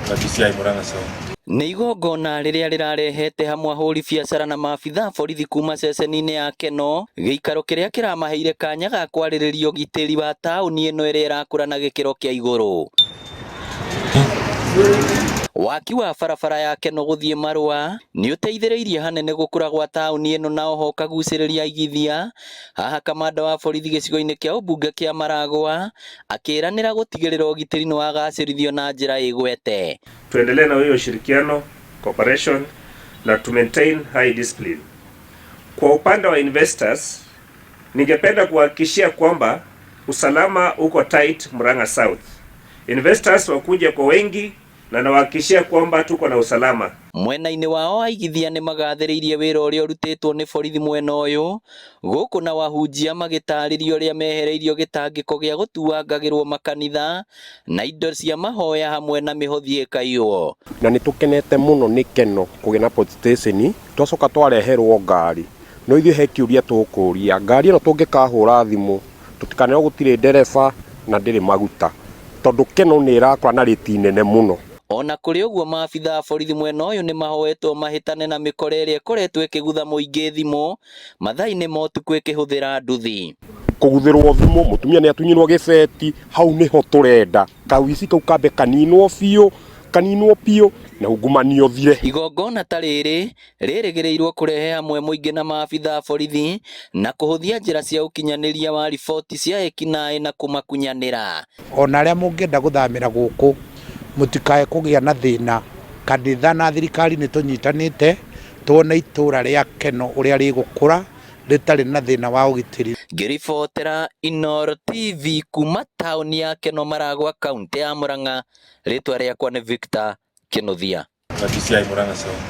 Na DCI Murang'a South. Nĩ igongona rĩrĩa rĩrarehete hamwe ahũri biacara na maabitha a borithi kuma ceceni-inĩ ya Keno, gĩikaro kĩrĩa kĩramaheire kanya ga kwarĩrĩria ũgitĩri wa taũni ĩno ĩrĩa ĩrakũra na gĩkĩro kĩa igũrũ. Waki wa barabara ya Keno gũthiĩ Marũa nĩ ũteithĩrĩirie hanene gũkũra gwa taũni ĩno na oho ũkagucĩrĩria aigithia. Haha kamanda wa borithi gĩcigo-inĩ kĩa ũmbunge kĩa Maragwa akĩranĩra gũtigĩrĩra ũgitĩri nĩ wagacĩrithio na njĩra ĩgwete. Tuendelee na hiyo ushirikiano, cooperation na to maintain high discipline. Kwa upande wa investors, ningependa kuhakikishia kwamba usalama uko tight Murang'a South. Investors wakuja kwa wengi na nawahakikishia kwamba tuko na usalama. Mwena-inĩ wao aigithia nĩ magathĩrĩirie wĩra ũrĩa ũrutĩtwo nĩ borithi mwena ũyũ gũkũ na wahunjia magĩtarĩria ũrĩa mehereirio gĩtangĩko gĩa gũtuangagĩrwo makanitha na indo cia mahoya hamwe na mĩhothi ĩkaiywo. Na nĩ tũkenete mũno nĩ Keno kũgĩa na police station. Twacoka twareherwo ngari, no ithuĩ he kĩũria tũkũria: ngari ĩno tũngĩkahũra thimũ tũtikaneo gũtirĩ ndereba na ndĩrĩ maguta, tondũ Keno nĩ ĩrakũra na rĩti nene mũno. Ona kũrĩ ũguo, maabitha a borithi mwena ũyũ nĩ mahoetwo mahĩtane na mĩkora ĩrĩa ĩkoretwo ĩkĩgutha mũingĩ thimũ mathaa-inĩ ma ũtukũ ĩkĩhũthĩra nduthi. Kũguthĩrwo thimũ, mũtumia nĩ atunyirwo gĩbeti, hau nĩho tũrenda kawici kau kambe kaninwo biũ, kaninwo biũ na ungumania ũthire. Igongona ta rĩrĩ rĩrĩgĩrĩirwo kũrehe hamwe mũingĩ na maabitha a borithi na kũhũthia njĩra cia ũkinyanĩria wa riboti cia ekinaĩ na kũmakunyanĩra. Ona arĩa mũngĩenda gũthamĩra gũkũ, mũtikae kũgĩa na thĩna. Kanitha na thirikari nĩ tũnyitanĩte tuone itũra rĩa Keno ũrĩa rĩgũkũra rĩtarĩ na thĩna wa ũgitĩri. Ngĩribotera Inooro TV kuma taũni ya Keno, Maragwa, kaunti ya Murang'a, rĩtwa rĩakwa nĩ Victor Kinuthia. Na DCI Murang'a South.